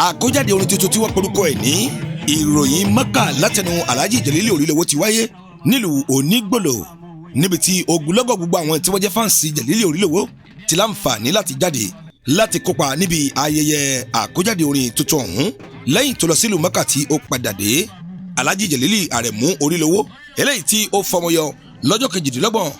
Àkójáde orin tuntun tí wọ́n porúkọ ẹ̀ ní Ìròyìn Mọ́kà látẹnu Alhaji Jelili Orílowó ti wáyé nílùú Onígbòlò, níbi tí ogunlọ́gọ̀ gbogbo àwọn tí wọ́n jẹ́ fans Jelili Orílowó ti láǹfààní láti jáde láti kópa níbi ayẹyẹ àkójáde orin tuntun ọ̀hún lẹ́yìn tó lọ sílùú Mọ́kà tí ó padà dé. Alhaji Jelili Àrẹ̀mú Orílowó, eléyìí tí ó fọmọyọ lọ́jọ́ 28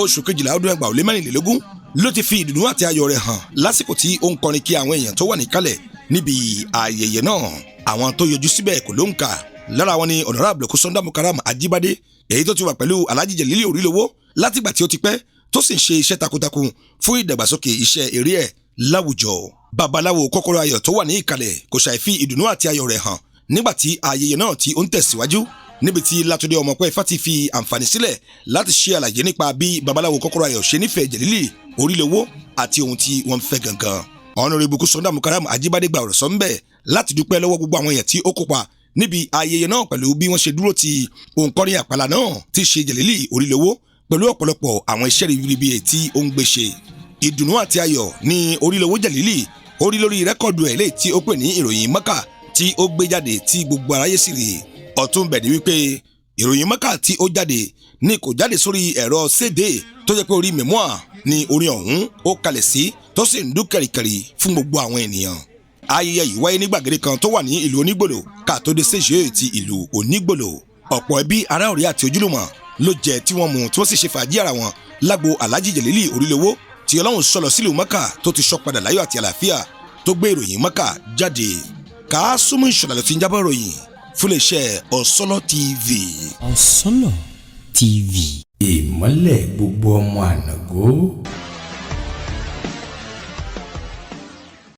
oṣù 12 ọdún 2024, ló ti fi ìdùnnú àti ayọ̀ rẹ̀ hàn lásìkò tí ó ń kọrin kí àwọn èèyàn tó wà níkàlẹ̀ níbi ayẹyẹ náà. Àwọn tó yọjú síbẹ̀ kò ló ń kà. Lára wọn ni Honorable Kúsọ́ndà Mukaram Ajíbádé, èyí tó ti wà pẹ̀lú Alhaji Jelili Orílowó látìgbà tí ó ti pẹ́, tó sì ń ṣe iṣẹ́ takuntakun fún ìdàgbàsókè iṣẹ́ eré ẹ̀ láwùjọ. Babaláwo Kọ́kọ́rọ́ Ayọ̀ tó wà ní ìkàlẹ̀ kò ṣàì fi ìdùnnú àti ayọ̀ rẹ̀ hàn nígbà tí ayẹyẹ náà tí ó ń tẹ̀síwájú, níbi tí Látúndé Ọmọpẹ́ Ifá ti fi àǹfààní sílẹ̀ láti ṣe àlàyé nípa bí babaláwo Kọ́kọ́rọ́ Ayọ̀ ṣe nífẹ̀ẹ́ Jelili Orílowó àti ohun tí wọ́n ń fẹ́ gangan. Honorable Kúsọ́ndà Mukaram Ajíbádé gba ọ̀rọ̀ sọ́nbẹ̀ láti dúpẹ́ lọ́wọ́ gbogbo àwọn èèyàn tí ó kópa níbi ayẹyẹ náà pẹ̀lú bí wọ́n ṣe dúró ti òǹkọrin àpàlà náà tí ṣe Jelili Orílowó pẹ̀lú ọ̀pọ̀lọpọ̀ àwọn iṣẹ́ ribiribi tí ó ń gbé ṣe. Ìdùnnú àti ayọ̀ ní Orílowó Jelili orí lórí record ẹ̀ léyìí tí ó pè ní Ìròyìn Mọ́kà tí ó gbé jáde tí gbogbo aráyé sì rí. Ọ̀tún bẹ̀ ni wípé Ìròyìn Mọ́kà tí ó jáde ní kò jáde sórí ẹ̀rọ CD, tó jẹ́ pé orí memory ni orin ọ̀hún ó kalẹ̀ sí, tó sì ń dún kẹ̀rìkẹ̀rì fún gbogbo àwọn ènìyàn. Ayẹyẹ yìí wáyé ní gbàgede kan tó wà ní ìlú Onígbòlò ká tó dé séṣe ti ìlú Onígbòlò. Ọ̀pọ̀ ẹbí, ará, ọ̀rẹ́ àti ojúlùmọ̀ ló jẹ tí wọ́n mu, tí wọ́n sì ṣe fàájì ara wọn lágbo Alhaji Jelili Orílowó tí Ọlọ́run sọlọ sílùú Mọ́kà, tó ti sọ padà láyọ̀ àti àlàáfíà, tó gbé Ìròyìn Mọ́kà jáde. Kàásùmù Ìṣọ̀lá ló ti ń jábọ̀ ròyìn fún iléeṣẹ́ Ọ̀sọ́lọ́ TV. Ọ̀sọ́lọ̀ TV. Ìmọ́lẹ̀ gbogbo ọmọ ànàgó.